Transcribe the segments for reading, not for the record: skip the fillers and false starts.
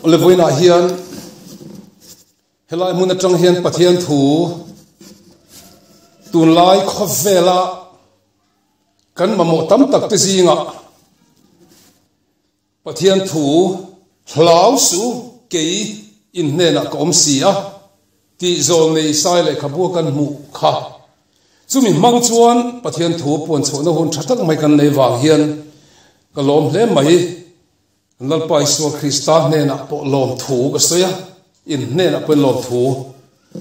Awle vawiinah hian helai hmun atang hian Pathian thu tunlai khawvela kan mamawh tam tak te zingah Pathian thu hlau suh kei in hnenah ka awm si a tih zawl nei sai lehkhabu kan hmuh kha. Chumi hmang chuan Pathian thu puan chhuahna hun tha tak mai kan nei vang hian ka lawm hle mai. Lalpa Isua Krista hnenah pawh lawmthu ka sawi a, in hnenah pawhin lawmthu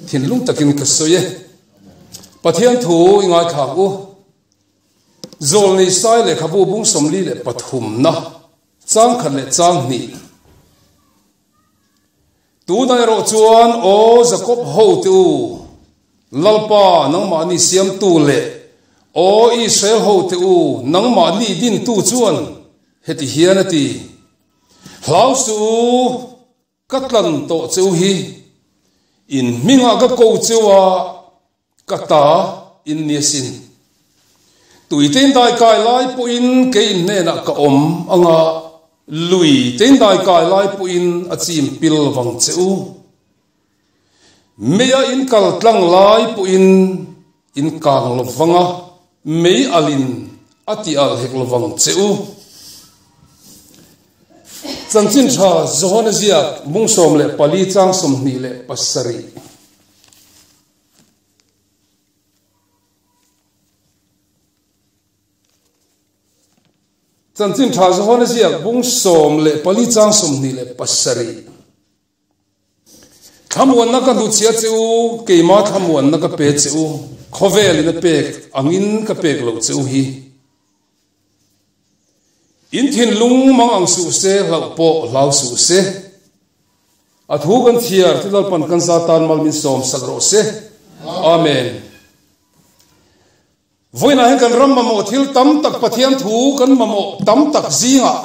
thinlung takin ka sawi e. Pathian thu i ngaithlak u. Zawlnei sai lehkhabu bung 43 na chang khat leh chang hnih. Tunah erawh chuan aw Jakob hote u, Lalpa nangmahni siamtu leh aw Israel hote u, nangmahni dintu chuan heti hian a ti, Hlau suh u, ka tlan tawh che u hi, in hmingah ka ko che u a, Ka ta in ni asin. Tui tein dai kai lai pawhin kei in hnenah ka awm anga, lui tein dai kai lai pawhin a chim pil vang che u. Meia in kal tlang lai pawhin in kang lo vang a, mei alin a ti al hek lo vang che u. Chanchin tha Johana ziak bung 14 chang 27. Chanchin tha Johana ziak bung 14 chang 27. Thlamuanna ka hnuchhia che u, keima thlamuanna ka pe che u, khawvelin a pek angin ka pek loh che u hi. In thinlung mang ang suh se, hlauh pawh hlau suh se. A thu kan thiar ti Lalpan kan za tan mal min sawm sak rawh se. Amen. Vawiinah hian kan ram mamawh thil tam tak Pathian thu kan mamawh tam tak zingah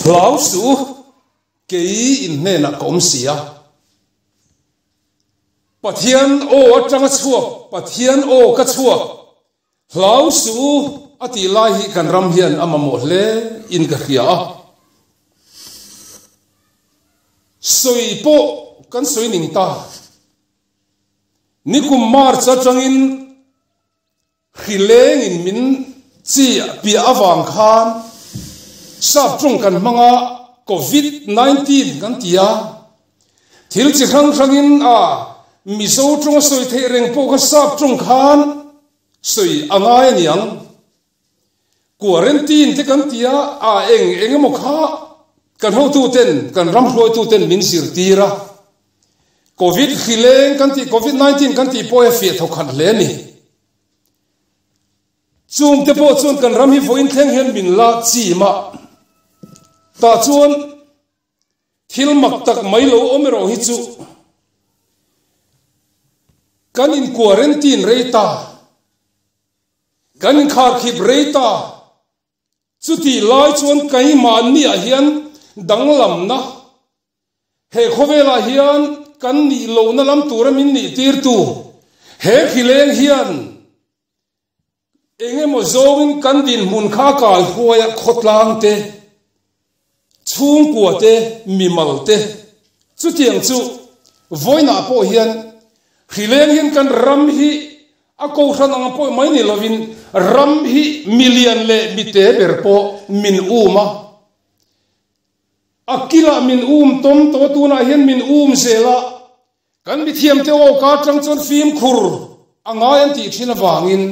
hlau suh u, kei in hnenah ka awm si a. Pathian aw atanga chhuak, Pathian aw ka chhuak, Hlau suh u a tih lai hi kan ram hian a mamawh hle in ka hria a. Sawi pawh kan sawi ning ta. Nikum March atangin hrileng in min chi piah avang khan sap tawng kan hmang a, Covid 19 kan ti a. Thil chi hrang hrangin a Mizo tawnga sawi theih reng pawh kha sap tawng khan sawi a ngai a niang. Quarantine te kan ti a, a eng eng emaw kha kan hotu ten, kan ram hruaitu ten min zirtir a. Covid hrileng kan tih, Covid 19 kan tih pawh hi a fiah thawkhat hle a ni. Chungte pawh chuan kan ram hi vawiin thleng hian min la chim a, tah chuan Thil mak tak mai lo awm erawh hi chu kan in quarantine rei ta, kan inkharkhip rei ta, chutih lai chuan keimahniah hian danglamna, he khawvelah hian kan nih lohna lam tura min nih tirtu he khileng hian Eng emaw zawngin kan dinhmun kha a kai huai a, khawtlang te, chhungkua te, mimal te. Chutiang chu vawiinah pawh hian hrileng hian kan ram hi a kohhran ang pawh mai ni lovin ram hi milian leh mite ber pawh min um a. A kilah min um tawm tawh a, tunah hian min um zel a. Kan mithiamte aw ka atang chuan fimkhur a ngai an tih thin avangin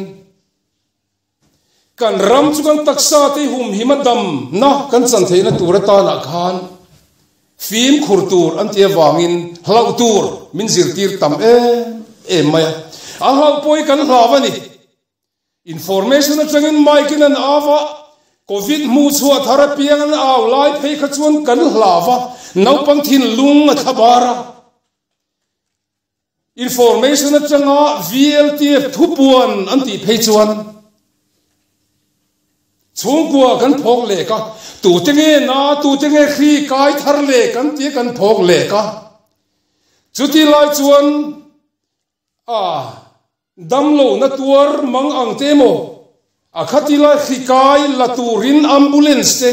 kan ram chu kan taksa te humhim a damna kan chan theihna tur atanah khan fimkhur tur an tih avangin hlauh tur min zirtir tam em em mai a. A hlauh pawh hi kan hlau a ni. Information atangin mic in an au a, Covid hmuh chhuah thar apiang an au lai phei kha chuan kan hlau a, naupang thinlung a thla bar a. Information atanga VLTF thupuan an tih phei chuan chhungkua kan phawk lek a, tute nge na, tute nge hri kai thar lek an tia kan phawk lek a. Chuti lai chuan a Damlo na tuar mang ang te emaw, a khati lai hri kai la turin ambulance te,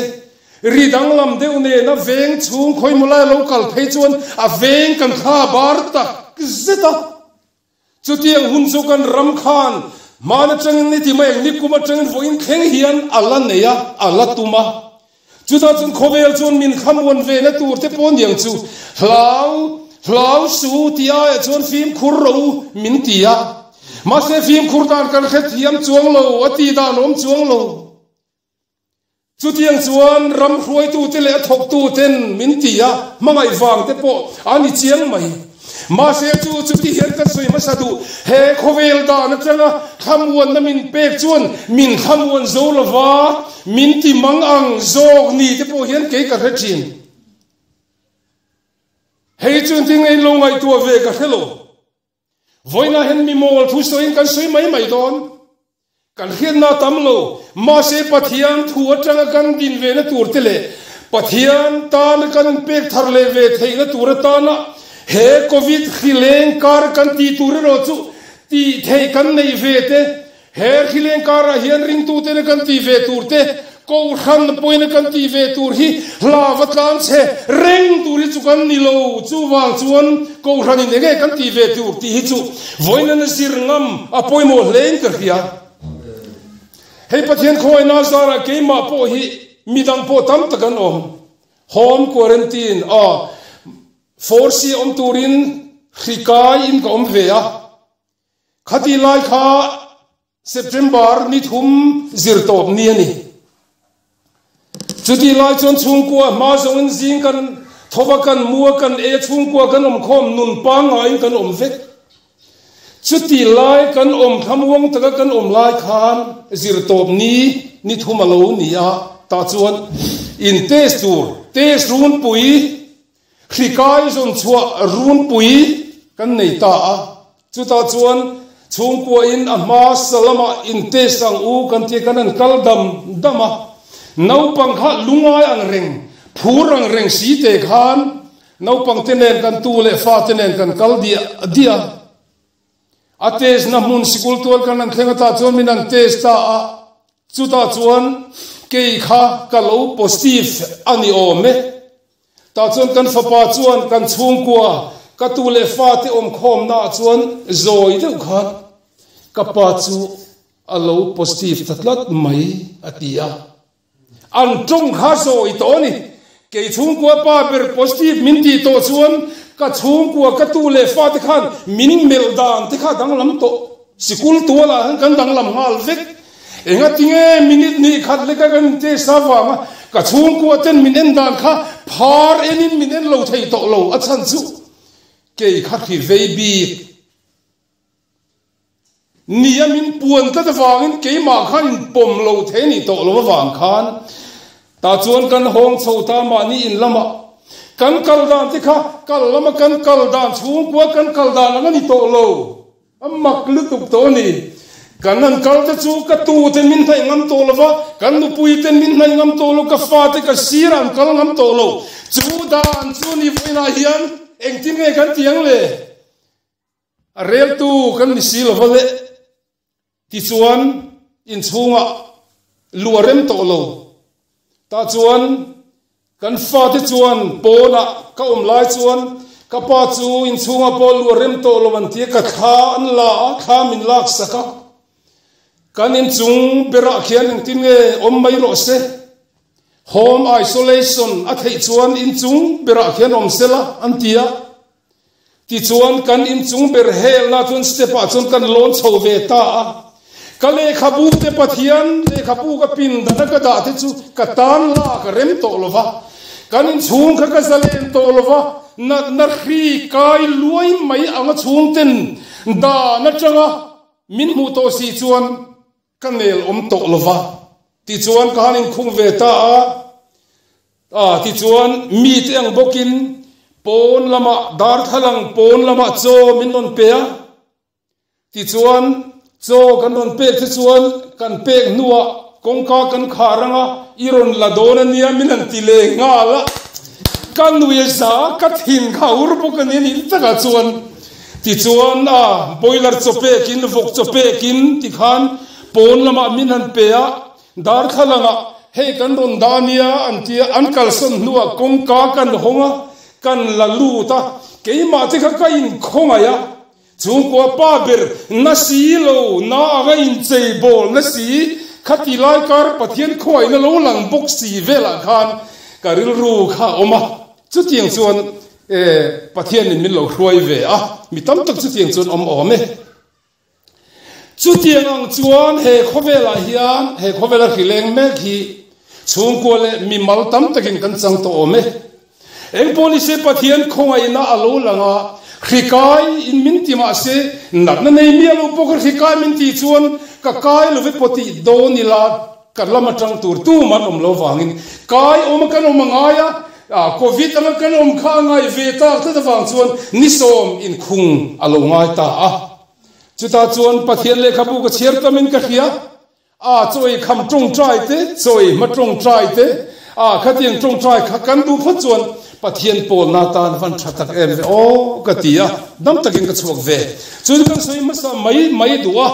Ri danglam deuh nena veng chhung khawimaw lai a lo kal phei chuan a veng kan thla bar tak zet a. Chutiang hun chu kan ram khan hman atangin ni ti mai ang, nikum atangin vawiin thleng hian a la nei a, a la tum a. Chutah chuan khawvel chuan min thlamuan ve na tur te pawh niang chu hlau, hlau su tih aiah chuan fimkhur rawh u min ti a. Mahse fimkhur dan kan hrethiam chuang lo, a tih dan awm chuang lo. Chutiang chuan ram hruaitute leh a thawktuten min ti a, hmangaih vang te pawh a ni chiang mai. Mahse chu chuti hian kan sawi hmasa duh, he khawvel dan atanga thlamuanna min pek chuan min thlamuan zo lova, min ti mang ang zawk ni te pawh hian kei ka hre thin. Hei chu engtin nge in lo ngaihtuah ve ka hre lo. Vawiinah hian mi mawl thu sawiin kan sawi mai mai dawn. Kan hriatna a tam lo. Mahse Pathian thu atanga kan din ve na tur te leh Pathian tana kan inpek thar leh ve theihna tur atana he Covid hri leng kar kan tih tur erawh chu tih theih kan neih ve te He hrileng karah hian ringtutena kan tih ve tur te, Kohhran pawina kan tih ve tur hi hla va tlan chhe reng tur hi chu kan ni lo. Chuvang chuan Kohhranin enge kan tih ve tur tih hi chu vawiin a zir ngam a pawimawh hlein ka hria. Hei Pathian khawngaihna zarah keimah pawh hi midang pawh tam tak an awm. Home quarantine a force awm turin hri kaiin ka awm ve a. Khati lai kha September ni thum zir tawp ni a ni. Chuti lai chuan chhungkua hma zawngin zing kan thova kan mua kan e chhungkua kan awm khawm nun pangngaiin kan awm vek. Chuti lai kan awm thlamuang taka kan awm lai khan zir tawp ni ni thum a lo ni a, tah chuan in test tur test runpui Hri kai zawn chhuah runpui kan nei ta a, chutah chuan chhungkuain a hma salamah in test ang u kan tia kan han kal dam dam a, naupang kha lungai ang reng, phur ang reng si te khan naupang te nen kan tu leh fa te nen kan kal diah diah a. A test na hmun sikul tual kan han thleng a tah chuan min han test ta a, chutah chuan kei kha ka lo positive a ni awm e. Tah chuan kan fapa chuan kan chhungkua ka tu leh fate awmkhawmna ah chuan zawi deuh khan ka pa chu a lo positive ta tlat mai a ti a. An tawng kha zawi tawh a ni. Kei chhungkua pa ber positive min tih tawh chuan ka chhungkua ka tu leh fate khan min melh dan te kha danglam tawh. Sikul tualah hian kan danglam nghal vek. Engatinge minute hnih khat leka kan intest avanga ka chhungkua ten min en dan kha phar enin min en lo thei tawh lo a chhan chu kei kha hri vei bik nia min puan tlat avangin keimah khan inpawm lo thei nih tawh lo avang khan tah chuan kan hawng chho ta mahni in lamah kan kal dan te kha kal lama kan kal dan chhungkua kan kal dan ang a ni tawh lo. A mak lutuk tawh a ni. Kan han kal te chu ka tu te min hnaih ngam tawh lo va, kan nupui te min hnaih ngam tawh lo, ka fa te ka sir an kal ngam tawh lo. Chu dan chu ni vawiinah hian engtin nge kan ti ang le? A reltu kan ni si lo va le. Tichuan inchhungah lu a rem tawh lo. Tah chuan kan fate chuan pawnah ka awm lai chuan ka pa chu inchhungah pawh lu a rem tawh lo an ti a, ka thla an la a, thla min lak sak a. Kan inchung berah khian engtin nge awm mai rawh se? Home isolation a theih chuan inchung berah khian awm sela an ti a. Tichuan kan inchung ber helna chuan step ah chuan kan lawn chho ve ta a. Ka lehkhabu te Pathian lehkhabu ka pin dan a ka dah te chu ka tan la ka rem tawh lo va. Kan inchhung kha ka zalen tawh lo va, natna hri kai luai mai anga chhungten dan atanga min hmuh tawh si chuan ka nel awm tawh lo va. Tichuan ka han inkhung ve ta a, ah tichuan mite ang bawkin pawn lamah darthlalang pawn lamah chaw min rawn pe a, tichuan chaw kan rawn pek te chuan kan pek hnuah kawngka kan khar anga i rawn la dawn ania min han ti leh nghal a, ka nui za ka thin kha ur bawk a ni a nih takah chuan tichuan a boiler chaw pekin vawk chaw pekin tikhan pawn lamah min han pe a, darthlalangah. Hei kan rawn dah ania an ti a, an kalsawn hnuah kawngka kan hawng a, kan la lut a, keimah te kha ka inkhawngaih a, chhungkua pa ber na si lo, na anga inchei bawl na si, khati lai kar Pathian khawngaihna lo lang bawk si velah khan ka rilru kha a awm a, chutiang chuan Pathianin min lo hruai ve a, mi tam tak chutiang chuan awm awm e. Chutiang ang chuan he khawvelah hian he khawvela hrileng mek hi chhungkua leh mimal tam takin kan chang tawh awm e. Engpawh nise Pathian khawngaihna a lo lang a, hrikai in min ti mah se natna nei miah lo pawh kha hrikai min tih chuan ka kai lo ve pawh tih dawn ila ka lam atang tur tuman awm lo vangin kai awm a kan awm a ngai a, Covid anga kan awm kha a ngai ve tak tlat avang chuan ni sawm inkhung a lo ngai ta a. Chutah chuan Pathian lehkhabu ka chhiar tamin ka hria, a chawi kham tawngtai te, chawi hma tawngtai te, a khatiang tawngtai kha kan duh phawt chuan Pathian pawlna tan van tha tak em ve aw ka ti a, dam takin ka chhuak ve. Chuan kan sawi hmasa mai mai duh a,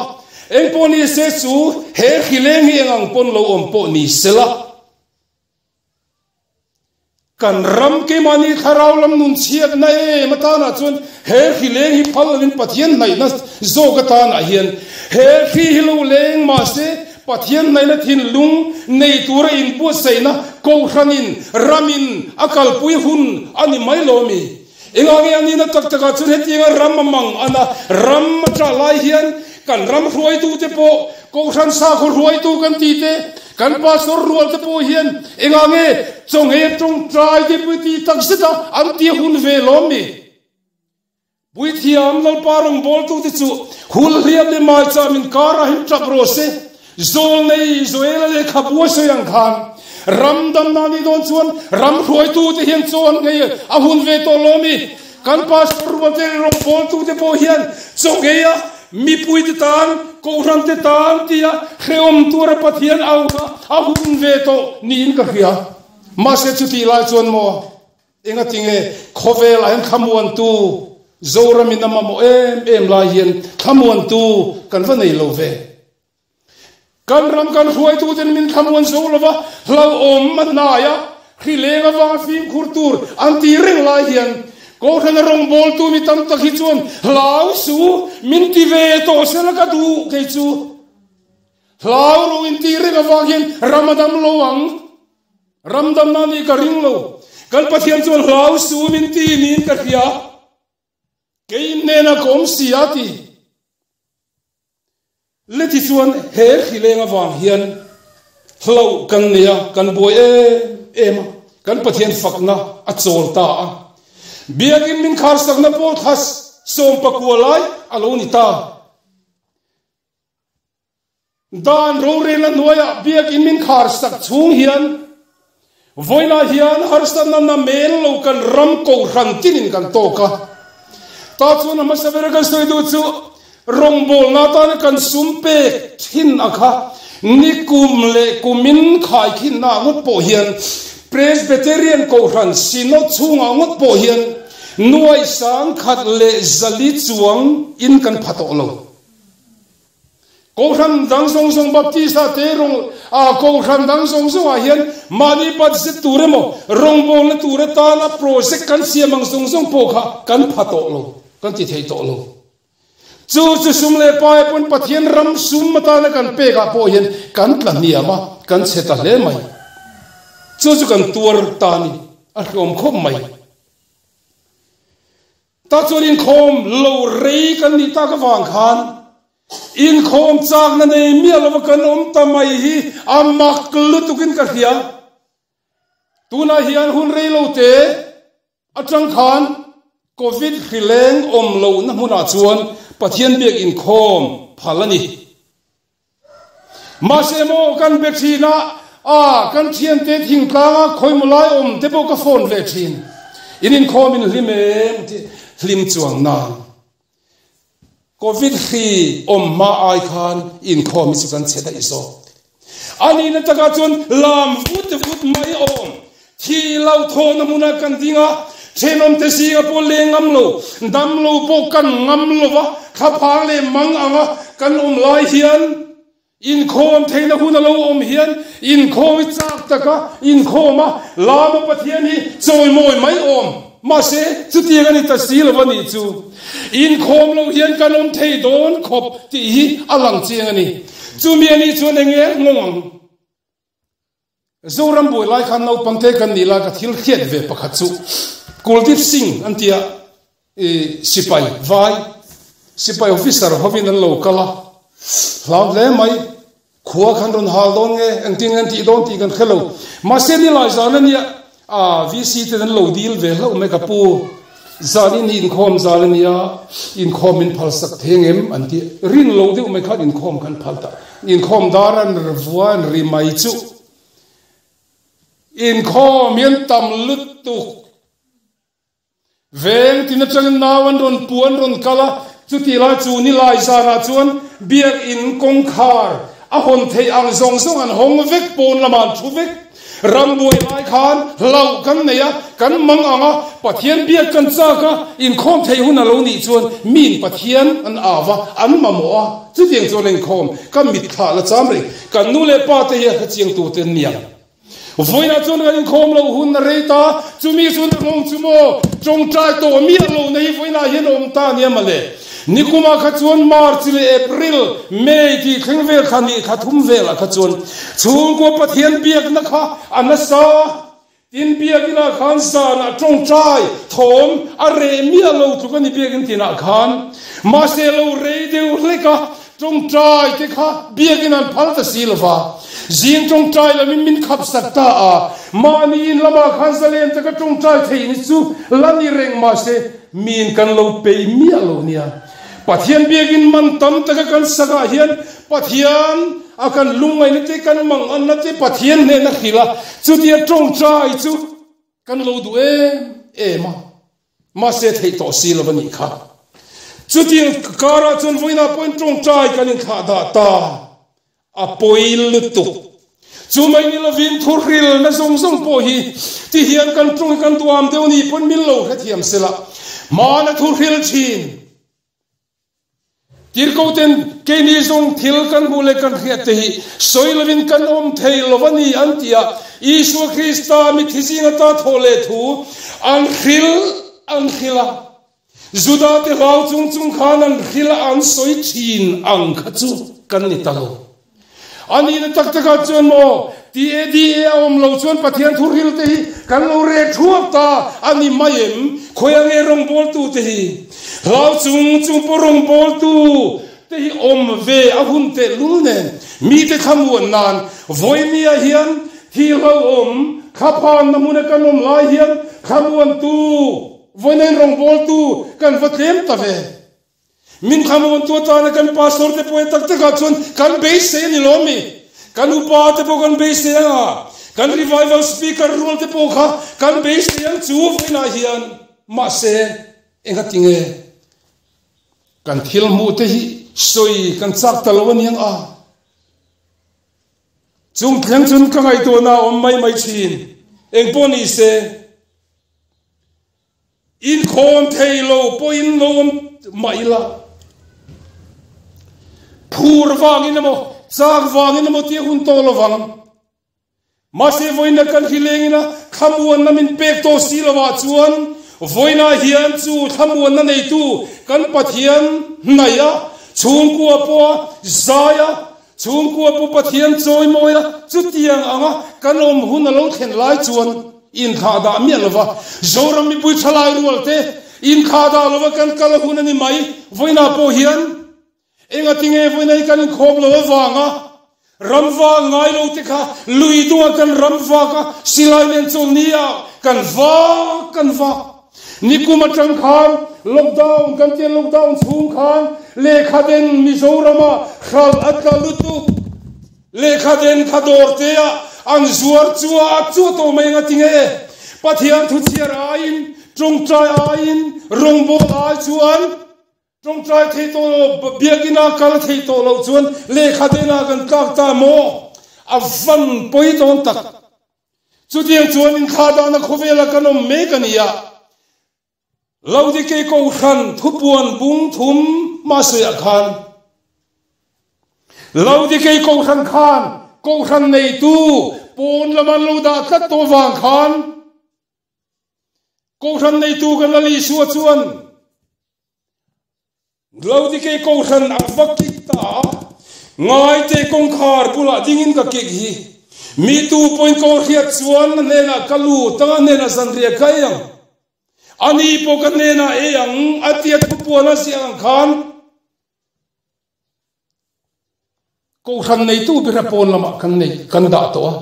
engpawh ni se chu he hrileng hi eng ang pawn lo awm pawh ni sela. Kan ram keimahni thlarau lam nun chhiatna em atanah chuan he hri leng hi phal lovin Pathian hnaihna zawk atanah hian he hri hi lo leng mahse Pathian hnaihna thinlung nei tura inbuatsaihna kohhranin ramin a kalpui hun a ni mai lo mi? Engah nge a nihna tak takah chuan hetianga ram a mang ana ram a ṭah lai hian kan ram hruaitute pawh Kohhran sakhaw hruaitu kan tih te, kan pastor rual te pawh hian engah nge chawnghei tawngtai te pawh ti tak zet a an ti hun ve lawm mi? Puithiam Lalpa rawngbawltu te chu hul hliam leh maicham inkarah hin tap rawh se. Zawlnei Joela lehkhabu a sawi ang khan ram damna nih dawn chuan ram hruaitu te hian chaw an nghei a hun ve tawh lawm mi? Kan pastor rual te rawngbawltu te pawh hian chawnghei a Mipuite tan, Kohhrante tan tia hrehawm tura Pathian au kha a hun ve tawh niin ka hria. Mahse chutih lai chuan maw, engatinge khawvelah hian thlamuantu Zoramin a mamawh em em lai hian thlamuantu kan va nei lo ve. Kan ram kan hruaituten min thlamuan zo lova hlauhawm a hnai a, hrileng avanga fimkhur tur an ti reng lai hian Kohhrana rawngbawltu mi tam tak hi chuan hlau su min ti ve tawh sela ka duh kei chu. Hlau ro in tih reng avang hian ram a dam lo ang. Ram damna nih ka ring lo. Kan Pathian chuan hlau su min ti niin ka hria. Kei hnenah ka awm si a ti. Leti chuan he hrileng avang hian hlauh kan nei a, kan buai em em a, kan Pathian fakna a chawl ta a. Biakin min kharsakna pawh thla 14 lai a lo ni ta. Dan rorelna hnuaiah biakin min kharsak chhung hian Vawiinah hian harsatna na mel lo kan ram kohhran tinin kan tawk a. Ta chuan a hmasa bera kan sawi duh chu rawngbawlna atana kan sum pek thin a kha nikum leh kumin khaikhinna ah ngawt pawh hian Presbyterian kohhran Synod chhungah ngawt pawh hian nuai 1400 chuang in kan pha tawh lo. Kohhran dang zawng zawng Baptist ah te rawng ah kohhran dang zawng zawng ah hian mahni budget tur emaw rawngbawlna tur atana project kan siam ang zawng zawng pawh kha kan pha tawh lo, kan ti thei tawh lo. Chu chu sum leh pai pawn Pathian ram sum atana kan pek ah pawh hian kan tla hniam a, kan chhe ta hle mai. Chu chu kan tuar ta a ni, a hlawm khawp mai. Ta chuan inkhawm lo rei kan nih tak avang khan inkhawm chakna nei miah lova kan awm ta mai hi a mak lutukin ka hria. Tunah hian hun rei lo te atang khan Covid hrileng awm lohna hmunah chuan Pathian biak inkhawm phal a ni. Mahse maw kan be thin a, a kan thiante thingtlanga khawimaw lai awm te pawh ka phone ve thin. In inkhawm in hlim em tih hlim chuang nan. Covid hri awm hma ai khan inkhawm hi chu kan che daih zawk. A nihna takah chuan lam vut vut mai awm. Thi lo thawhna hmunah kan ding a, thenawmte zinga pawh leng ngam lo, dam lo pawh kan ngam lo va, thlaphang leh mang anga kan awm lai hian. Inkhawm theihna hun a lo awm hian inkhawm hi chak taka inkhawm a, Lama Pathian hi chawimawi mai awm. Mahse, chutiang a ni ta si lo a nih chu. Inkhawm lo hian kan awm thei dawn khawp tih hi a lang chiang a ni. Chumi a nih chuan eng nge nghawng ang? Zoram buai lai khan naupangte kan nih lai ka thil hriat ve pakhat chu Kuldeep Singh an tia i sipai vai sipai officer hovin an lo kal a, hlau hle mai khua khan rawn hal dawn nge engtin nge an tih dawn tih kan hre lo mahse nilai zan ania a VC ten an lo dil ve hlauh mai ka pu zan in hi inkhawm zan ania inkhawm min phal sak thei ang em an ti rin lo deuh mai khan inkhawm khan phal ta Inkhawm dar an vua an ri mai chu inkhawm hi an tam lutuk. Veng tin atangin nau an rawn pu an rawn kal a, chutih lai chu nilai zanah chuan biakin kawngkhar a hawn theih ang zawng zawng an hawng vek, pawn lamah an thu vek. Ram buai lai khan hlauh kan nei a, kan mang ang a, Pathian biak kan chak a, inkhawm theih hun a lo nih chuan miin Pathian an au a, an mamawh a, chutiang chuan a inkhawm. Ka mitthla la cham reng. Kan nu leh pa te hi a hrechiangtu te an ni ang. Vawiinah chuan kan inkhawm loh hun a rei ta, chumi chuan a nghawng chu maw, tawngtai tawh miah lohna hi vawiinah hian a awm ta nia mawle. Nikumah kha chuan March leh April, May tih thleng vel kha nih thla thum velah kha chuan chhungkua Pathian biakna kha a nasa. Tin, biakinah khan zanah tawngtai thawm a reh miah lo tluk a ni biakin tinah khan. Mahse lo rei deuh hlek a, tawngtai te kha biakin an phal ta si lova. Zing tawngtai lamin min khap sak ta a, mahni in lamah khan zalen taka tawngtai theih ni chu la ni reng mahse Miin kan lo peih miah lo nia. Pathian biakin man tam taka kan sakah hian Pathian a kan lungngaihna te, kan manganna te Pathian hnena hrilh a, chutia tawngtai chu kan lo duh em em a, mahse theih tawh si lo a nih kha. Chutiang karah chuan vawiinah pawhin tawngtai kan inthlah dah ta. A pawi lutuk. Chu mai ni lovin thuhrilna zawng zawng pawh hi ti hian kan ṭawng hi kan duam deuh ni pawn min lo hrethiam sela. Hmana thuhril ṭhin Tirhkoten keini zawng thil kan hmuh leh kan hriat te hi sawi lovin kan awm thei lo a ni an ti a, Isua Krista mithi zing ata thawh leh thu an hril an hril a. Juda te hlau chung chung khan an hril a an sawi thin ang kha chu kan ni ta lo. A nihna tak takah chuan maw TADA a awm lo chuan Pathian thu hril te hi kan lo reh thuap ta a ni mai em? Khawi ange rawngbawltu te hi? Hlau chung chung pawh rawngbawltu te hi awm ve a hun tehlul nen mite thlamuan nan vawinia hian thi hlauhawm thlaphanna hmuna kan awm lai hian thlamuantu Vawiin rawngbawltu kan va tlem ta ve. Min thlamuantu atana kan pastor te pawh tak takah chuan kan beisei a ni lo mi? Kan upa te pawh kan beisei ang a, kan revival speaker rual te pawh kha kan beisei ang chu vawiinah hian. Mahse, engati nge kan thil hmuh te hi sawi kan chak ta lo a niang a? Chung thleng chuan ka ngaihtuahna a awm mai mai thin. Engpawh ni se. Inkhawm thei lo pawhin lo awm mah ila, phur vangin emaw, chak vangin emaw tih a hun tawh lovang. Mahse vawiina kan hrilengin a thlamuanna min pek tawh si lovah chuan vawiinah hian chu thlamuanna neitu kan Pathian hnaih a, chhungkua pawha zai a, Chhungkua pu Pathian chawimawi a, chutiang anga kan awm hun a lo thlen lai chuan inthlah dah miah lova Zoram mipui thalai rual te inthlah dah lova kan kal hun a ni mai. Vawiinah pawh hian engatinge vawiina hi kan inkhawm lo avanga ram vak ngai lo te kha lui dungah kan ram vak a, silai nen chawlni ah kan vak kan vak. Nikum atang khan lockdown kan tia lockdown chhung khan lehkha den Mizoram ah hralh a tla lutuk. Lehkha den kha dawr te ah an zuar chua chua tawh mai anga tinge Pathian thu chhiar aiin tawngtai aiin rawngbâwl ai chuan tawngtai thei tawh lo biakina kal thei tawh loh chuan lehkha den ah kan tlak ta maw? A van pawi dawn tak. Chutiang chuan inthlah dahna khawvela kan awm mek a ni a, Laodikei Kohhran thupuan bung thum hmasawiah khan. Laodikei Kohhran khan Kohhran neitu pawn lam an lo dah tlat tawh vang khan Kohhran neitu kan Lal Isua chuan Laodikei Kohhran a va kik ta a, Ngaite kawngkhar bulah dingin ka kik hi. Mi tu pawhin ko hriat chuan a hnenah ka lut ang, a hnenah zanriah ka ei ang. Ani pawh ka hnenah ei ang, a tia thupuan a ziah ang khan Kohhran neitu ber a pawn lamah kan nei, kan dah tawh a.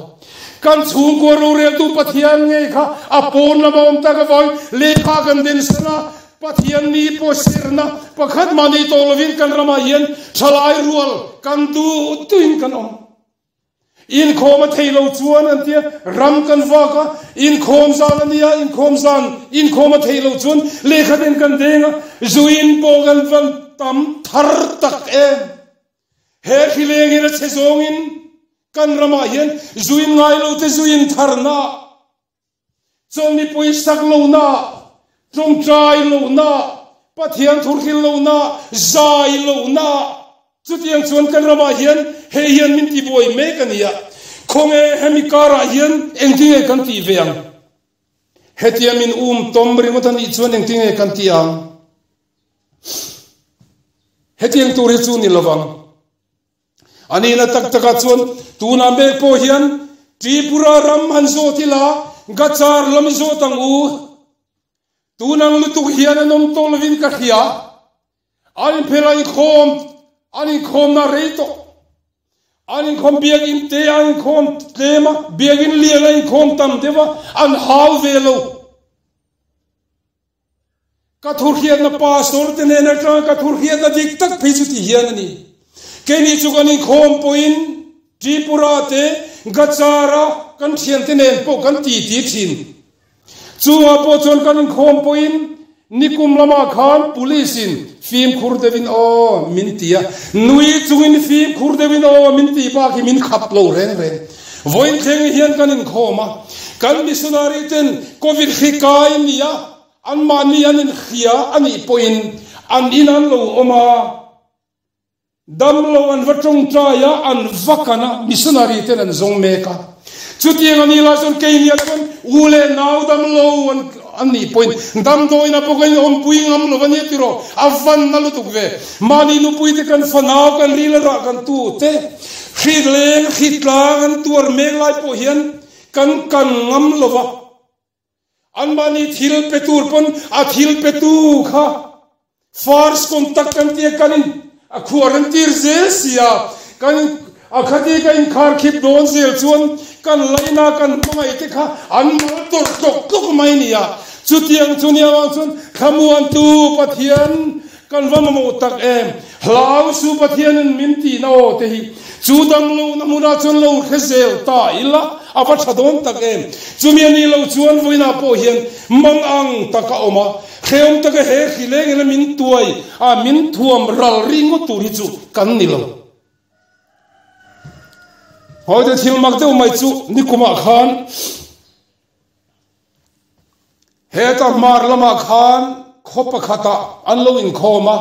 Kan chhungkua roreltu Pathian ngei kha a pawn lama awm tak avangin lehkha kan den san a, Pathian ni pawh serna pakhat mah nei tawh lovin kan ramah hian thalai rual kan duh duhin kan awm. Inkhawm a thei lo chuan an tia, ram kan vak a, inkhawm zan a nia, inkhawm zan inkhawm a thei lo chuan lehkha den kan deng a, zuin pawh kan van tam thar tak em. He hrileng hian a chhe zawngin kan ramah hian zuin ngai lo te zuin tharna, chawlhni pawisak lohna, tawngtai lohna, Pathian thurhil lohna, zai lohna, chutiang chuan kan ramah hian hei hian min tibuai mek a nia. Khawnge hemi karah hian engtinge kan tih ve ang? Hetia min um tawm ringawt a nih chuan engtinge kan tih ang? Hetiang tur hi chu ni lovang. A nihna tak takah chuan tunah mek pawh hian Tripura ram han zawt ila, Gachar lam i zawt ang u. Tunang lutuk hian an awm tawh lovin ka hria. An inphel a inkhawm, an inkhawmna rei tawh. An inkhawm biakinn te a inkhawm tlem a, biakinn lian a inkhawm tam deuh a, an hau ve lo. Ka thurhriatna pastor te nen atanga ka thurhriatna dik tak phei chu ti hian a ni. Keini chu kan inkhawm pawhin Tripura te Gachara kan thiante nen pawh kan titi thin. Chungah pawh chuan kan inkhawm pawhin nikum lamah khan police in fimkhur deuhin aw min ti a, nui chungin fimkhur deuhin aw min tih bak hi min khap lo reng reng. Vawiin thleng hian kan inkhawm a, kan missionary ten Covid hri kai nia anmahni an inhria a nih pawhin an in an lo awm a, damlo an va tawngtai a, an va kan a, missionary ten an zawng mek a. Chutiang a nih lai chuan keiniah chuan u leh nau damlo an an nih pawhin damdawiin a bawk a inawmpui ngam lo a nia tiraw, a vanna lutuk ve. Mahni nupuite kan fanau kan ril a rah kan tu te hrik leng hri tlang an tuar mek lai pawh hian kan kan ngam lo va. Anmahni thil pe tur pawn a thil pe tu kha first contact kan tia kan in a khuar an tir zel si a, kan in a khati ka inkhar khip dawn zel chuan kan laina kan hmangaih te kha an mal tawrh tlawk tlawk mai nia. Chutiang chu nia vang chuan thlamuantu Pathian Kan va mamawh tak em! Hlau su Pathianin min tihna aw te hi chu damlohna hmunah chuan lo hre zel ta ila a va tha dawn tak em! Chumi a nih loh chuan vawiinah pawh hian mang ang tak a awm a, hrehawm taka he hri lengin a min tuai a, min thuam ral ri ngawt tur hi chu kan ni lo. Hawite thil mak deuh mai chu nikumah khan Heta hmar lamah khan khaw pakhatah an lo inkhawm a,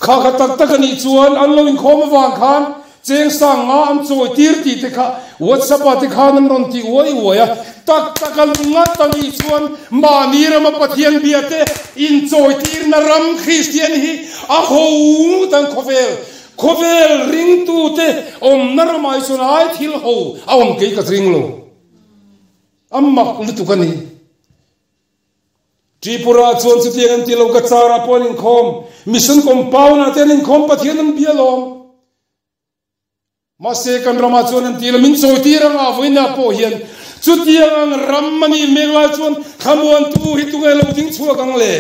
kha kha tak tak a nih chuan an lo inkhawm avang khan cheng sang nga an chawi tir tih te kha WhatsApp ah te khan an rawn ti uai uai a, tak tak a ngat a nih chuan mahni rama Pathian bia te inchawi tirna ram Kristian hi a ho ngut ang khawvel khawvel ringtute awmna ramah hi chuan ai thil ho a awm kei ka ring lo. A mak lutuk a ni. Tripura chuan chutiang an ti lo, ka car ah pawh an inkhawm, mission compound ah te an inkhawm, Pathian an bia lawm. Mahse kan ramah chuan an ti lo, min chawi tir anga vawiinah pawh hian chutiang ang ram a nih mek lai chuan thlamuantu hi tunge lo ding chhuak ang le?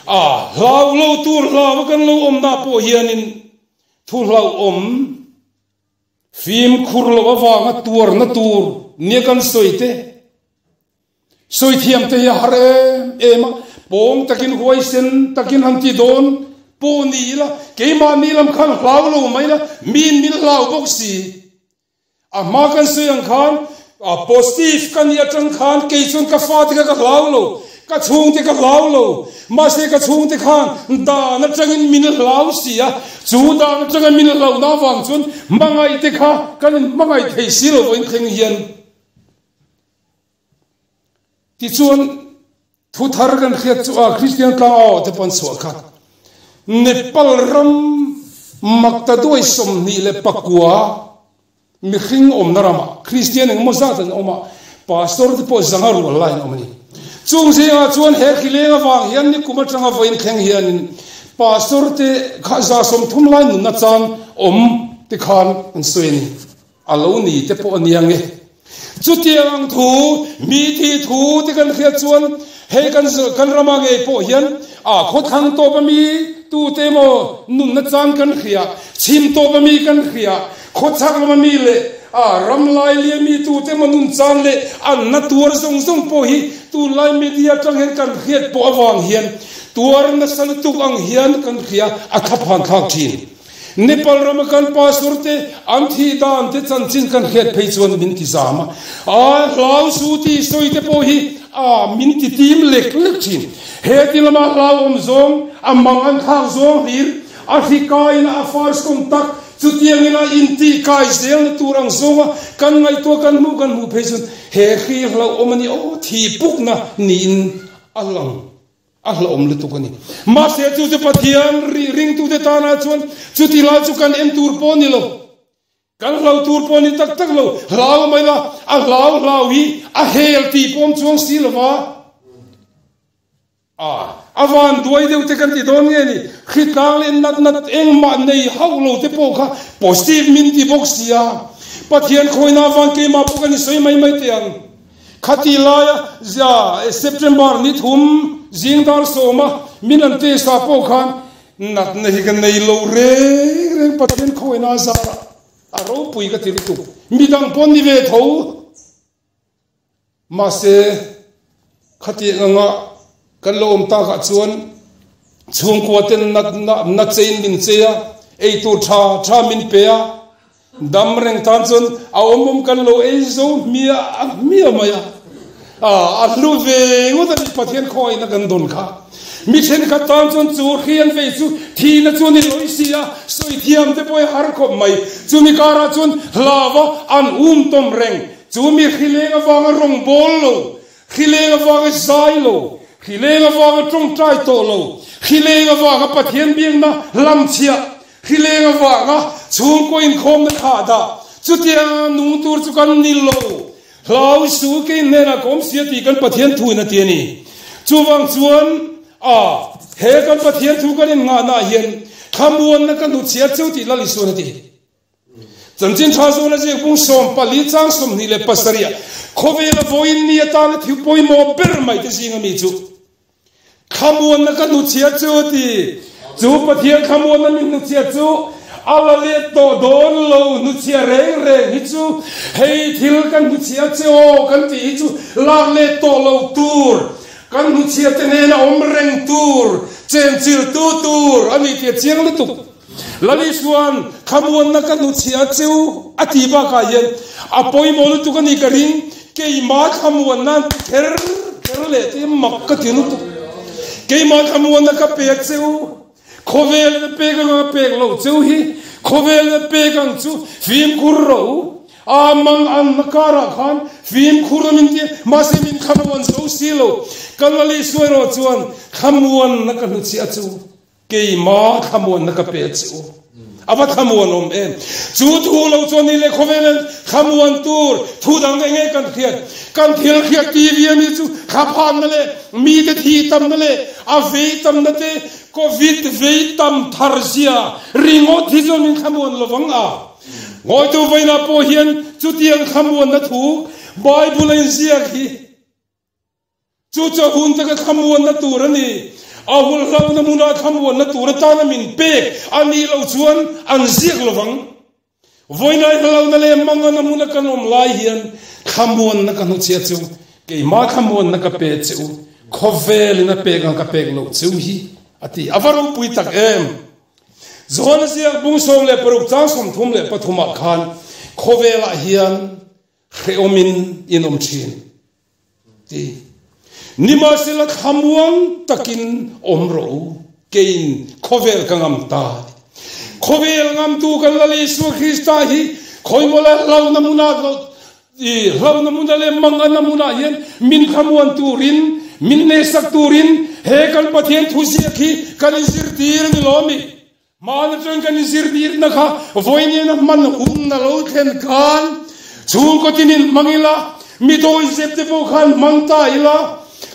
A hlau lo tur hlau a kan lo awmna pawh hianin thu hlauhawm Fimkhur loh avanga tuarna tur nia kan sawi te, sawi thiam te hi a har em em a, pawng takin huaisen takin han ti dawn pawh ni ila, keimahni lam khan hlau lo mai ila, miin min hlau bawk si. A hma kan sawi ang khan, a positive ka nih atang khan kei chuan ka fate kha ka hlau lo. Ka chhungte ka hlau lo, mahse ka chhungte khan dan atangin min hlau si a, chu dan atanga min hlauhna avang chuan hmangaihte kha kan inhmangaih thei si lo vawiin thleng hian. Tichuan thu thar kan hriat chu a Kristian tlangau te pawh an chhuah kha Nepal ram makta duai 29 Mihring awmna ramah Kristian engemaw zat an awm a, Pastor te pawh zanga rual lai an awm a ni. Chung zingah chuan he hrileng avang hian nikum atanga vawiin thleng hianin Pastor te kha 30 lai nunna chan awm te khan an sawi a ni. A lo ni te pawh a nia nge. Chutiang ang thu, mi tih thu te kan hriat chuan hei kan kan rama ngei pawh hian a khawthlang tawp a mi tute emaw nunna chan kan hria, chhim tawp a mi kan hria, Khawchhak lama mi leh a ram lailia mi tute emaw nun chan leh an na tuar zawng zawng pawh hi tunlai media atang hian kan hriat pawh avang hian tuar nasa lutuk ang hian kan hria a thaphan thlak thin. Nepal rama kan pastor te an thih dan te chanchin kan hriat phei chuan min ti zam a, a hlau su tih sawi te pawh hi a min ti tim lek lek thin. He ti lama hlauhawm zawng, a mang an thlak zawng hlir, a hri kaiin a first contact Chutiang ila intih kai zelna tur ang zawnga kan ngaihtuah kan hmuh kan hmuh phei chuan he hri hlauhawm a ni aw, thi pukna niin a lang a hlauhawm lutuk a ni. Mahse chu chu Pathian ringtute tanah chuan chuti lai chu kan en tur pawh a ni lo, kan hlau tur pawh a ni tak tak lo, hlau mai la, a hlau hlau hi a hel tih pawm chuang si lo va. A, a van duai deuh te kan ti dawn nge ni? Hritlang leh nat nat engmah nei hauh lo te pawh kha positive min ti bawk si a. Pathian khawina avang keimah pawh kan insawi mai mai teh ang. Khati laia zia September ni thum zing dar sawma min an test ah pawh khan natna hi ka nei lo reng reng Pathian khawina a zarah a ropui ka ti lutuk. Midang pawh ni ve tho. Mahse, khatiang anga kan lo awm takah chuan chhungkua ten natna chein min chei a, eitur tha tha min pe a, dam reng tan chuan a awm awm kan lo ei zo hmiah hmiah mai a. A hlu ve ngawt a ni Pathian khawngaihna kan dawn kha. Mi thenkhat tan chuan chu hrian vei chu thihna chu a ni lawih si a, sawi thiam te pawh hi har khawp mai. Chumi karah chuan hlava an um tawm reng. Chu mi hrileng avanga rawng bawl lo, hrileng avanga zai lo, hrileng avanga tawngtai tawh lo, hrileng avanga Pathian biakna hlamchhiah, hrileng avanga chhungkaw inkhawmna thah dah, chutianga nung tur chu kan ni lo. Hlau su kei hnenah ka awm sia tih kan Pathian thuin a ti a ni. Chuvang chuan a he kan Pathian thu kan innghahnaah hian thlamuanna ka hnuchhiat cheu tih Lal Isuan a ti. Chanchin tha zawn a ziak bung 14 chang 27 ah khawvela vawiin ni atana thil pawimawh ber mai te zinga mi chu thlamuanna ka hnuchhia chu a ti. Chu Pathian thlamuanna min hnuchhia chu a la let tawh dawn lo, hnuchhia reng reng hi chu hei thil kan hnuchhia che aw kan tih hi chu lak let tawh lo tur, kan hnuchhia te hnena awm reng tur, chenchiltu tur a ni tih a chiang lutuk. Lali chuan, Thlamuanna ka hnuchhiah a cheu a ti bakah hian a pawimawh lutuk a ni ka ring, keimah thlamuanna an ti kher kher leh te mak ka ti lutuk. Keimah thlamuanna ka pe a cheu, khawvelna pek anga ka pek loh cheu hi, khawvelna pek ang chu fimkhur rawh u, a mang anna karah khan fimkhur a min ti a, mahse min thlamuan zo si lo. Ka Lali suai rawh chuan thlamuanna ka hnuchhiah a cheu. Keimah thlamuanna ka pe che u. A va thlamuan awm em? Chu thu lo chuan ni leh khawvel in thlamuan tur thu dang eng nge kan hriat? Kan thil hriat TV a mi chu thlaphanna leh mite thi tamna leh a vei tamna te Covid vei tam thar zia ringawt hi chuan min thlamuan lo vang a. Ngawitu vawiinah pawh hian chutiang thlamuanna thu Bible a inziak hi Chu chu a hun taka thlamuanna tur a ni. A hulhlohna hmuna thlamuanna tur atana min pek a nih loh chuan an ziak lo vang. Vawiinai hlauhna leh mangana hmuna kan awm lai hian thlamuanna ka hnuchhiah chu keimah thlamuanna ka pe che u, khawvelin a pek ang ka pek loh cheu hi, a ti. A va ropui tak em! Johana ziak bung 16 chang 33 ah khan khawvelah hian hrehawmin in awm thin. Ti. Nimahsela thlamuang takin awm rawh u, keiin khawvel ka ngam ta a ti. Khawvel ngamtu kan Lal Isua Krista hi khawimawla hlauhna hmuna hlauhna hmuna leh manganna hmunah hian min thlamuan turin, min hnehsak turin he kan Pathian thuziak hi kan inzirtir a ni lawmi. Hmaan atang kan inzirtirna kha vawiin a hman hun a lo thlen khan chhungkaw tinin hmang ila, mi dawizep te pawh khan hmang ta ila,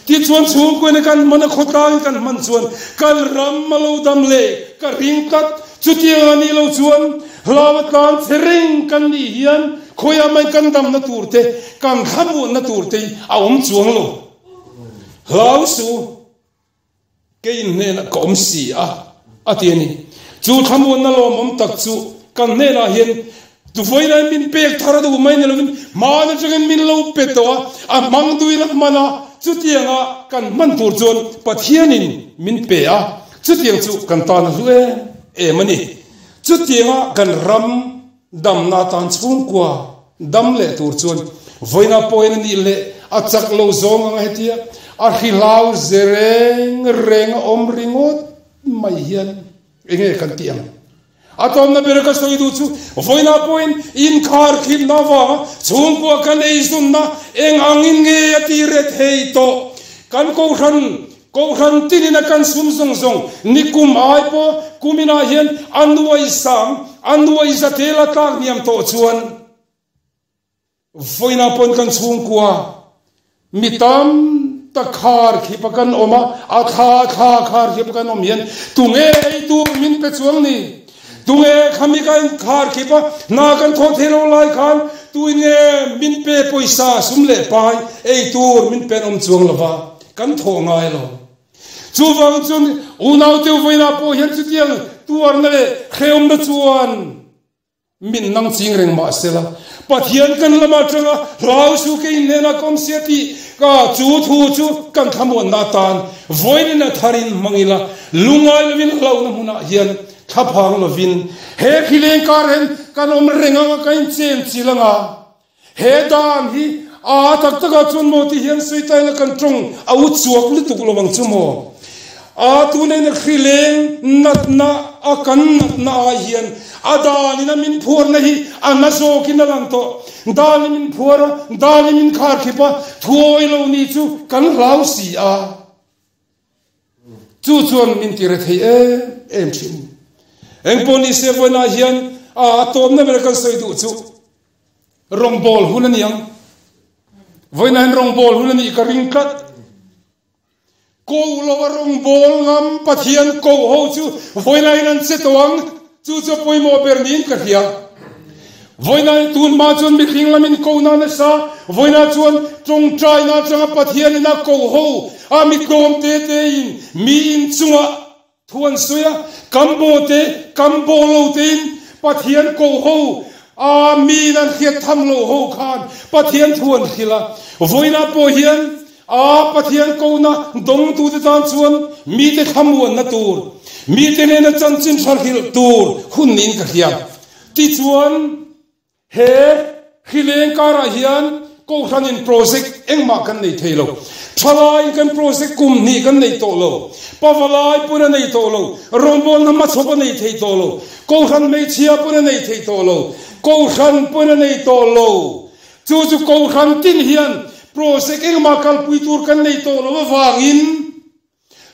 tichuan chhungkawina kan hman a khawtlangin kan hman chuan kan ram a lo dam leh ka ring tlat. Chutiang a nih loh chuan hlau a tlan che reng kan nih hian khawiah mai kan damna tur te, kan thlamuanna tur te hi a awm chuang lo. Hlau suh. Kei hnenah ka awm si a, a ti a ni. Chu thlamuanna lawmawm tak chu kan hnenah hian tuvawilain min pek thar a duh mai ni lovin hmaan atangin min lo pe tawh a, a hmang duin a hman a, chutianga kan hman tur chuan Pathianin min pe a, chutiang chu kan tan a hlu em em a ni. Chutianga kan ram Damna atan chhungkua dam leh tur chuan vawiina pawhin a nih leh a chak lo zawng ang hetia a hrihlau ze reng reng a awm ringawt mai hian enge kan tih ang? A tawnna ber ka sawi duh chu vawiina pawhin inkhar khipna avanga chhungkua kan eizawnna eng angin nge a ti ret thei tawh? Kan kohhran Kohhran tinin a kan sum zawng zawng nikum ai pawh kuminah hian a nuai sang, a nuai za tel a tlak hniam tawh chuan vawiinah pawn kan chhungkua mi tam tak khar khip a kan awm a, a thla thla khar khip a kan awm hian tunge ei tur min pe chuang ni? Tunge khami ka inkhar khip a, hna kan thawh thei lo lai khan tuin nge min pe pawisa sum leh pai ei tur min pen awm chuang lo va, kan thawh ngai lo. Chuvang chuan unau teu vawiinah pawh hian chutiang tuarna leh hrehawmna chuan min nang ching reng mah sela, Pathian kan lam atanga hlau su ke inhnenah ka awm sia tih ka chu thu chu kan thlamuanna atan vawiin a tharin hmang ila, lungngai lovin hlauhna hmunah hian Thlaphang lovin he khileng kar hian kan awm reng anga ka inchen chil anga, he dan hi a tak takah chuan maw ti hian sawi ta ila kan tawng a u chuak lutuk lo ang chu maw. A tunei na khileng natna a kan natna ai hian a danin a min phuarna hi a na zawkin a lang tawh. Danin min phuar a, danin min kharkhip a, thuawi lo ni chu kan hlau si a. Chu chuan min ti rethei em em thin. Engpawh ni se vawiinah hian a tawpna ber kan sawi duh chu rawngbâwl hun a ni ang. Vawiinah hian rawngbâwl hun a nih ka ring tlat. Koh loa rawngbâwl ngam Pathian koh ho chu vawiinah hian an che tawh ang. Chu chu a pawimawh ber niin ka hria. Vawiinah tun hma chuan mihring lamin kohna nasa, vawiinah chuan tawngtaina atanga Pathianin a koh ho a mi tlawm te tein mi inchungah thu an sawi a, kam baw te, kam baw lo tein Pathian koh ho a miin an hriat tham lo ho khan Pathian thu an hrilh a. Vawiinah pawh hian A Pathian kohna dawngtute tan chuan mite thlamuanna tur, mite nena chanchin tha hrilh tur hun niin ka hria. Tichuan, he hrileng karah hian Kohhranin project engmah kan nei thei lo. Thalaiin kan project kum hnih kan nei tawh lo. Pavalai pawn a nei tawh lo. Rawngbawlna hmachhawp a nei thei tawh lo. Kohhran hmeichhia pawn a nei thei tawh lo. Kohhran pawn a nei tawh lo. Chu chu Kohhran tin hian project engmah kalpui tur kan nei tawh lo avangin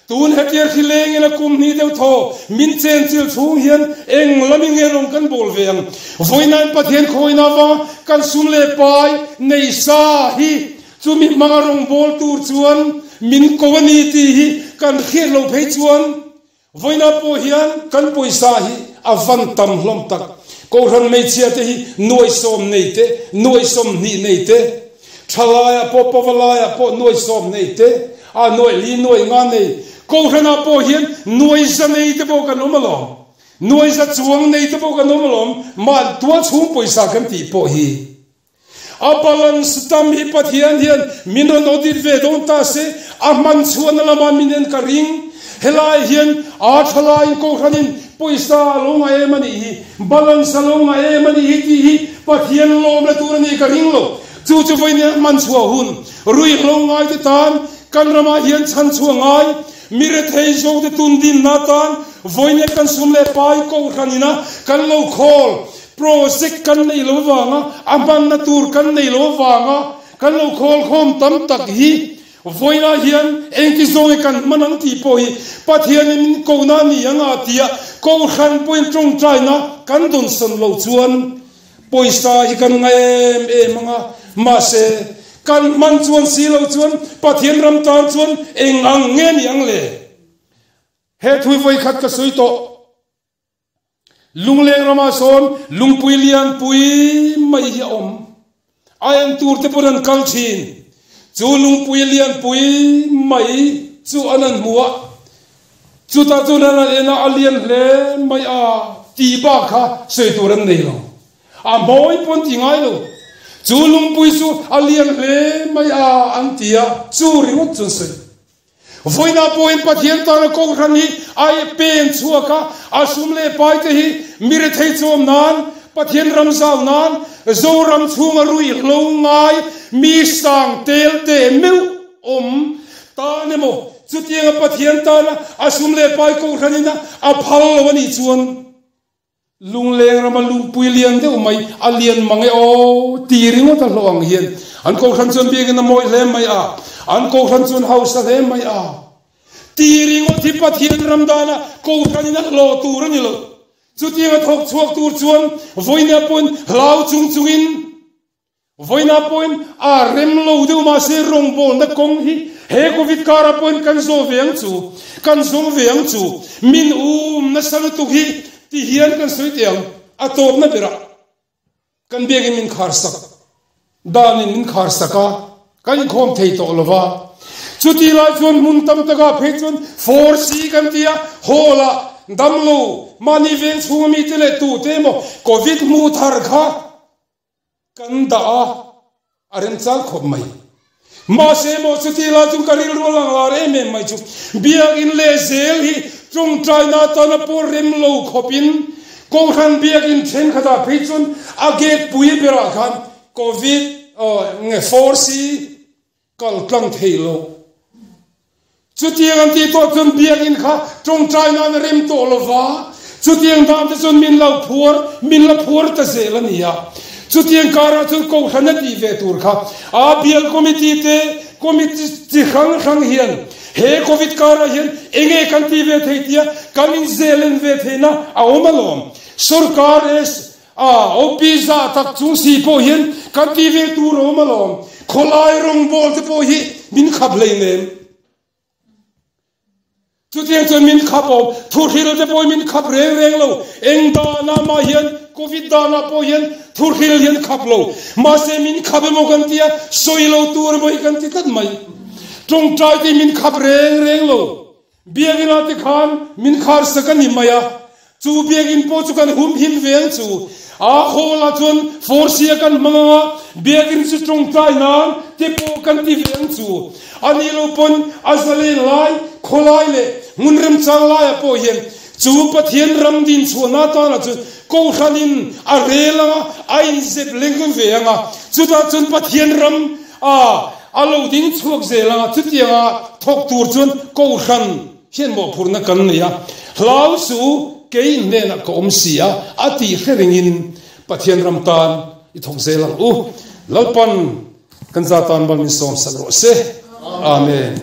tun hetiang hri lengin a kum hnih deuh thaw min chenchil chhung hian eng lamin nge rawn kan bawl ve ang? Vawiinain Pathian khawina avanga kan sum leh pai nei sa hi chumi hmanga rawn bawl tur chuan min ko a ni tih hi kan hriat loh phei chuan Vawiinah pawh hian kan pawisa hi a van tam hlawm tak. Kohhran hmeichhia te hi nuaisawm nei te, nuaisawmhnih nei te, thalaiah pawh pavalaiah pawh nuaisawm nei te, a nuaihli nuai nga nei. Kohhranah pawh hian nuaiza nei te pawh kan awm alawm. Nuaiza chuang nei te pawh kan awm alawm. Mah tualchhung pawisa kan tih pawh hi. A balance tam hi Pathian hian min rawn audit ve dawn ta se, a hman chhuahna lamah min en ka ring. Helai hian a tha laiin Kohhranin pawisa a lo ngah em a nih hi, balance a lo ngah em a nih hi tih hi Pathian lawm la tur a nih ka ring lo. Chu chu vawiin a hman chhuah hun, ruihhlo ngaite tan. Kan ramah hian chhan chhuah ngai mi rethei zawkte tundinna atan vawiin kan sum leh pai kohhran ina kan lo khawl project kan neih lo avanga a hmanna tur kan neih lo avanga kan lo khawl khawm tam tak hi vawiinah hian engti zawnge kan hman ang tih pawh hi Pathianin min kohna a ni ang a tia kohhran pawhin tawngtaina kan dawnsawn loh chuan Pawisa hi kan ngai em em ang a, mahse, kan hman chuan si lo chuan Pathian ram tan chuan eng ang nge ni ang le? He thui vawikhat ka sawi tawh. Lungleng ramah sawn lungpui lianpui mai hi a awm. A en tur te pawn an kal thin. Chu lungpui lianpui mai chu an an hmu a, chutah chuan an han en a, a lian hle mai a tih bak kha sawi tur an nei lo. A hmawi pawn ti ngai lo. Chu lungpui chu a lian hle mai a an ti a, chu ringawt chu an sawi. Vawiinah pawhin Pathian tana Kohhran hi a pen chhuak a, a sum leh pai te hi mi rethei chawm nan, Pathian ram zau nan, Zoram chhunga ruihhlo ngai mi sang tel teh meuh awm tan emaw chutianga Pathian tana a sum leh pai Kohhranin a phal lo a nih chuan, Lungleng rama lungpui lian deuh mai, a lian mang e aw ti ringawt a hlawh ang hian an kohhran chuan biakin a mawi hle mai a, an kohhran chuan hausa hle mai a ti ringawt hi Pathian ram dana kohhranin a hlawh tur a ni lo. Chutianga thawk chhuak tur chuan vawinia pawhin hlau chung chungin, Vawiinah pawhin a rem lo deuh mahse rawngbawlna kawng hi he Covid karah pawhin kan zawh ve ang chu, kan zawng ve ang chu, min um nasa lutuk hi ti hian kan sawi teh ang, a tawpna berah kan biakin min khar sak, danin min khar sak a, kan inkhawm thei tawh lo va. Chuti lai chuan hmun tam takah phei chuan 4C kan ti a, hall ah damlo mahni veng chhunga mite leh tute emaw Covid hmuh thar kha, Kan dah a, a remchang khawp mai. Mahse maw chuti lai chu ka rilru a lang lar em em mai chu Biakinn leh zel hi tawngtaina atana pawh rem lo khawpin Kohhran Biakinn thenkhatah phei chuan a gate pui berah khan Covid nge 4C kal tlang thei lo. Chutiang an tih tawh chuan biakinn kha tawngtai nan a rem tawh lo va, chutiang dan te chuan min lo phuar, min la phuar ta zel a ni a. Chutiang karah chuan Kohhran a tih ve tur kha a bial committee te, committee chi hrang hrang hian he covid karah hian enge kan tih ve thei tia kan inzelen ve theihna a awm alawm. Sorkar A OP zah tak chung si pawh hian kan ti ve tur a awm alawm. Khawlai rawngbawl te pawh hi min khap hleinem. Chutiang chuan min khap awm. Thuhril te pawh hi min khap reng reng lo. Eng danah mah hian Covid danah pawh hian thuhril hian khap lo. Mahse min khap emaw kan tia sawi lo tur emaw hi kan ti tlat mai. Tawngtai te hi min khap reng reng lo. Biakinn ah te khan min khar sak a ni mai a, chu biakinn pawh chu kan hum him ve ang chu. A hall ah chuan force a kan hmang ang a, biakinn chu tawngtai nan te pawh kan ti ve ang chu. A nih loh pawn a zalen lai, khawlai leh hmun remchang lai ah pawh hian chu Pathian ram din chhuahna atana chuan Kohhran in a rel ang a, a inzep leng ve ang a, chutah chuan Pathian ram A, a lo ding chhuak zel a, chutianga thawk tur chuan Kohhran hian mawhphurhna kan nei a, hlau suh u, kei in hnenah ka awm si a, a tih hre ringin Pathian ram tan i thawk zel ang u. Lalpan kan za tan bal min sawmsak rawh se. Amen.